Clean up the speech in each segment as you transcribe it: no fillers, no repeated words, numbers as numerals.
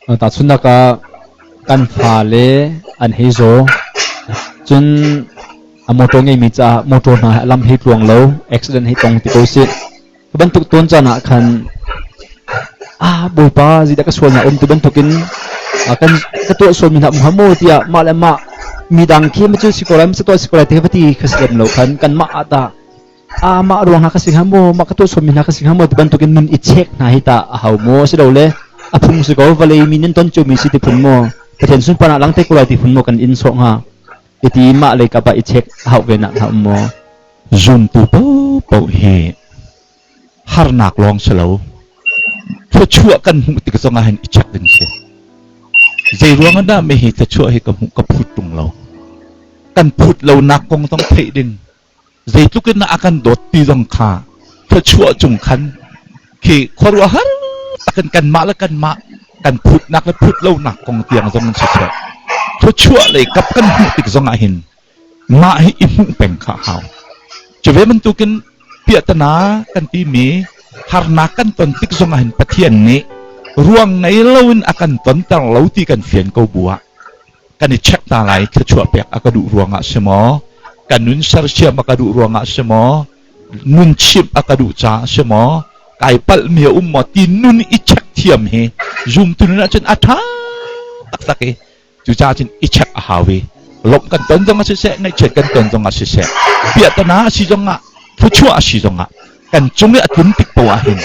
Tahchunhnak ah kan fale an hei zaw. Cun a motor ngeimi caah motor hna lam hei tluang lo, accident hei tong ti ko sih. Cu bantuk tawn caan ah khan ah Bawipa zeidah ka sualnak um ti bantukin kan ka tuah sualmi hna um hnga maw tiah mah le mah midang khi ma cu si ko lai ma tuah si ko lai ti kha va ti kha si lem lo khan kanmah ah tah ah mah ruang hna ka si hnga maw mah ka tuah sualmi hna ka si hnga maw ti bantukin nun i check hna hi tah a hau maw silole a phung si ko vawlei mi nan ton ciomi si ti phun maw Pathian sunparnak lang te ko lai ti phun maw kan in sawh hnga iti mah lei kap ah i check a hauh ve nak hna um maw? Zumtu paohpaoh hi harnak lawng si lo, thluachuah kan hmuh tik zongah hin i check ding si. Zei ruang ah dah mi hi thluachuah hi ka hmuh ka phut ṭung lo. Kan phut lonak kong zong theih ding. Zeitluk in a kan dawt ti zong kha thluachuah cung khan khi khuaruahhar takin kanmah le kanmah kan phutnak le phut lonak kong tiang zong in siseh thluachuah lei kap kan hmuh tik zong ah hin mah hi i hmuh peng kha a hau. Cu ve bantukin piahtana kan timi harnak kan ton tik zongah hin Pathian nih ruang ngei loin a kan tonter lo ti kan fian ko bu ah kan i check ta lai. Thluachuah pek a ka duh ruangah si maw, kan nun sersiam a ka duh ruangah si maw, nun chimh a ka duh caah si maw, kai palh mi a um maw ti nun i check thiam hi zumtu nun ahcun a ṭha taktak i cucaah cun i check a hau i lawmh kan ton zong ah siseh, ngaihchiat kan ton zong ah siseh, piahtana a si zong ah, thluachuah a si zong ah, kan cung i a tlun tik poah ah hin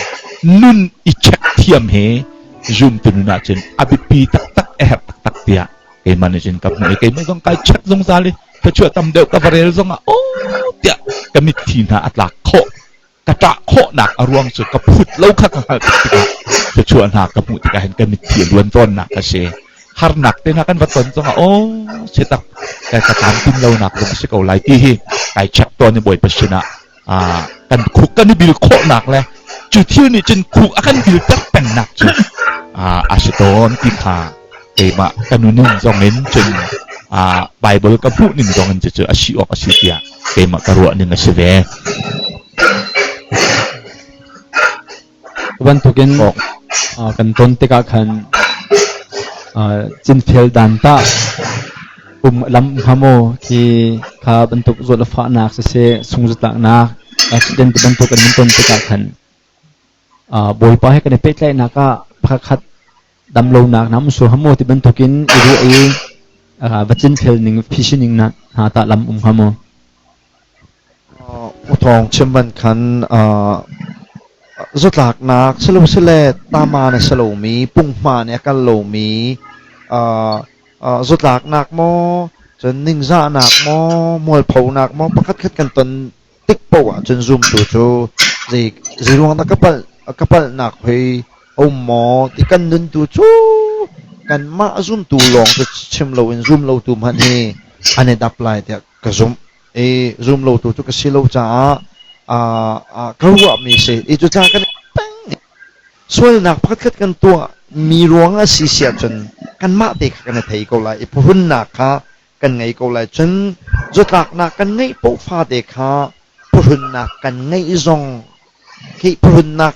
nun i check thiam hi zumtu nun ah cun a biapi taktak, a herh taktak tiah keimah nih cun ka hmuh i keimah zong kai check zungzal i thluachuah tam deuh ka va rel zong ah aw tiah ka mitthli hna a tlak khawh, ka ṭah khawhnak a ruang cu ka phut lo kha ka hngalh tuk tikah thluachuah hna ka hmuh tikah hin ka mitthli a luan tawnnak a si. Harnak te hna kan va ton zongah aw sitak ka tlamtlin lonak zong a si ko lai ti hi kai check tawn i Bawipa sinah kan khuk kan i bil khawhnak le cu thil nih cun khuk a kan bil ter pengnak cu a si tawn ti kha keimah ka nunin zong in cun Bible ka hmuh ning zong in cucu a si awk a si tiah keimah ka ruah ning a si ve. Bantukin kan ton tikah khan cinfel dan tah um lam hnga maw khi kha bantuk zawt le fahnak siseh, sungzatlaknak, accident bantuk kan ton tikah khan Bawipa he kan i pehtlaihnak ah pakhat damlonak na um sual hnga maw ti bantukin i ruah i va cinfel ning phisin ning na hna tah lam um hnga maw? Uthawng chim ban khan zutlaknak silosile tama na si lomi, punghma nih a kal lomi, zutlaknak maw, cun ningzahnak maw, mualphonak maw, pakhatkhat kan ton tik paoh ahcun zumtu cu zei zei ruang dah ka palhnak hoi a um maw ti kan nuntu cu kanmah zumtu lawng cu chim loin zum lotu hmanh hi an i dap lai tiah ka zumh. I zum lotu cu ka si lo caah ka ruahmi si i cucaah kan peng sualnak pakhatkhat kan tuah mi ruang a si si ahcun kanmah te kha kan i thei ko lai i phuhrunnak kha kan ngei ko lai. Cun zawtlaknak kan ngeih paoh fate kha phuhrunnak kan ngeih zong khi phuhrunnak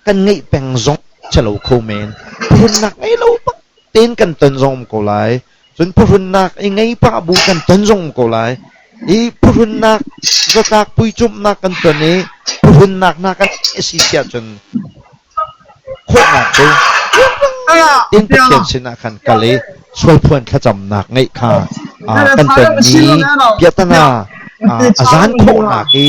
kan ngeih peng zong si lo kho men. Phuhrunnak ngei lo bak tein kan ton zong um ko lai. Cun phuhrunnak i ngei pah bu kan ton zong um ko lai. I phuhrunnak zatlak puicumhnak kan ton i phuhrunnak hna kan si si ahcun khawhnak cu tin Pathian sinah khan kal i sualphuan thlacamnak ngeih kha kan tonmi piahtana a zan khawhnak i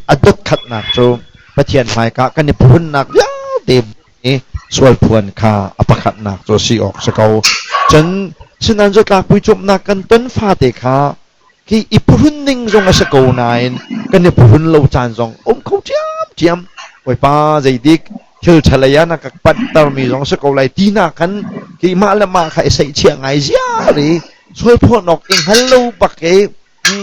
a dotkhatnak cu Pathian hmaika kan i phunnak vialte i sualphuan kha a pakhatnak cu si awk si ko. Cun sinan zatlak puicumhnak kan ton fate kha khi i phuhrun ning zong a si ko nain kan i phuhrun lo caan zong um kho ṭhiamṭhiam. Bawipa, zeidik thil ṭhalei ah na ka panhtermi zong si ko lai ti na khan keimah le mah kha i seihchiah ngai ziar i sualphawn awk i hngal lo bak i,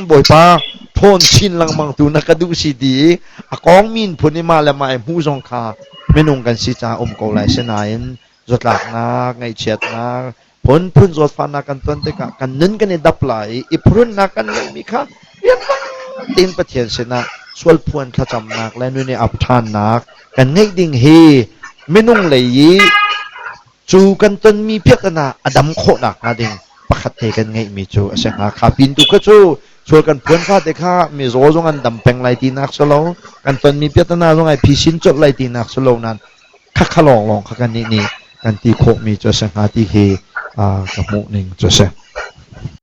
Bawipa, ṭhawn chin lengmang tu na ka duh si ti i a kong min phun i mah le mah i hmuh zong kha minung kan si caah um ko lai. Sinain zawtlaknak, ngaihchiatnak, phunphun zawtfahnak kan ton tikah kan nun kan i dap lai i i phurunnak kan ngeihmi kha rianrang tein Pathian sinah sualphuan thlacamnak le nun i ap ṭhannak kan ngeih ding hi minung lei i Cu kan tonmi piahtana a dam khawhnak hnga ding pakhat te kan ngeihmi cu a si hnga. Kha pin tu kha cu sual kan phuan fate kha mizaw zong an dam peng lai tinak si lo, kan tonmi piahtana zong ai phisin colh lai tinak si lo nain khakha lawnglawng kha kannih nih kan ti khawhmi cu a si hnga ti hi ka hmuh ning cu a si.